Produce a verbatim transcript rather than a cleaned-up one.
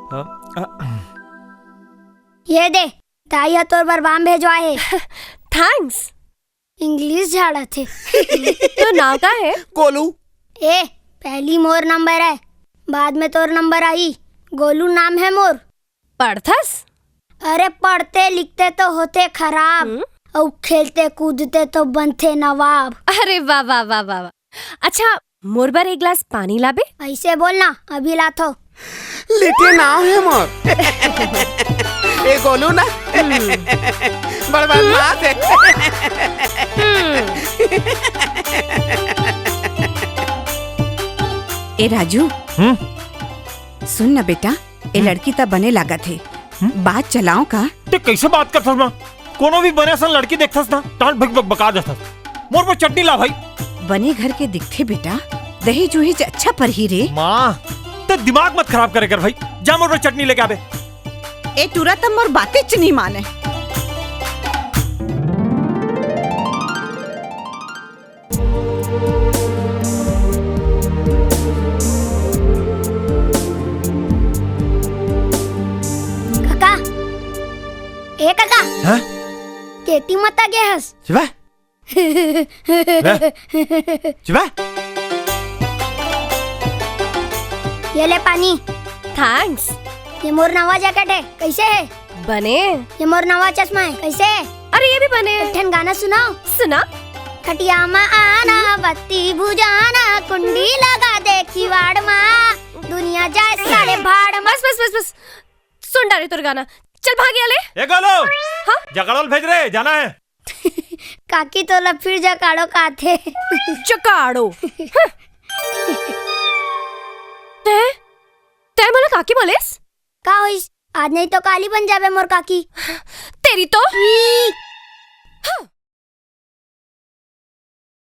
हाँ, आ, ये दे, दाई ह तोर बर बाम भेजवाए हे। थैंक्स। इंग्लिश झाड़त हे। तो नाव का हे? गोलू। ए, पहली मोर नंबर हे, बाद में तोर नंबर आही। गोलू नाम हे मोर। पढ़थस? अरे, पढ़ते लिखते तो होते खराब, हम्म? अउ खेलते कूदते तो बनथे नवाब। अरे वाह, वाह, वाह, वाह, वाह। अच्छा, मोर बर एक गिलास पानी लाबे? ऐसे बोलना, अभी लाथो। लिटे नाव हे मोर। ए गोलू ना, बड़ बदमाश हे। ए राजू, हम्म? सुन ना बेटा, ए हम्म? लड़की त बने लागत हे। हम्म? बात चलाओ का? ते कैसे बात करथस माँ? कोनो भी बने असन लड़की देखथस ना, टांट भक भक बका देथस। मोर बर चटनी ला भाई। बने घर के दिखथे बेटा, दहेज उहेज अच्छा परही रे। माँ, ते दिमाग मत खराब करे कर भाई। जा मोर बर चटनी लेके आबे। ए टूरा त मोर बातेच नी माने। काका, ए काका, हाँ? केती मता गे हस? शिवा? बे, शिवा? ये ले पानी। थैंक्स। ये मोर नवा जैकेट हे, कैसे हे? बने। ये मोर नवा चश्मा हे, कैसे हे? अरे, ये भी बने। एक ठन गाना सुनाओ। सुना। खटिया मा आना, बत्ती बुझाना, कुंडी लगा दे किवाड़ मा, दुनिया जाए सारे भाड़ मा। बस, बस, बस, बस। सुन डारे तोर गाना। चल भाग यहाँ ले। ए गोलू। हाँ? जकाड़ो ल भेज रे, जाना हे। काकी तोला फिर जकाड़ो काथे। जकाड़ो। हं। तैं, तैं मोला काकी बोलेस? का होइस? आज नहीं तो काली बन जाबे मोर काकी। तेरी तो। ई। हं।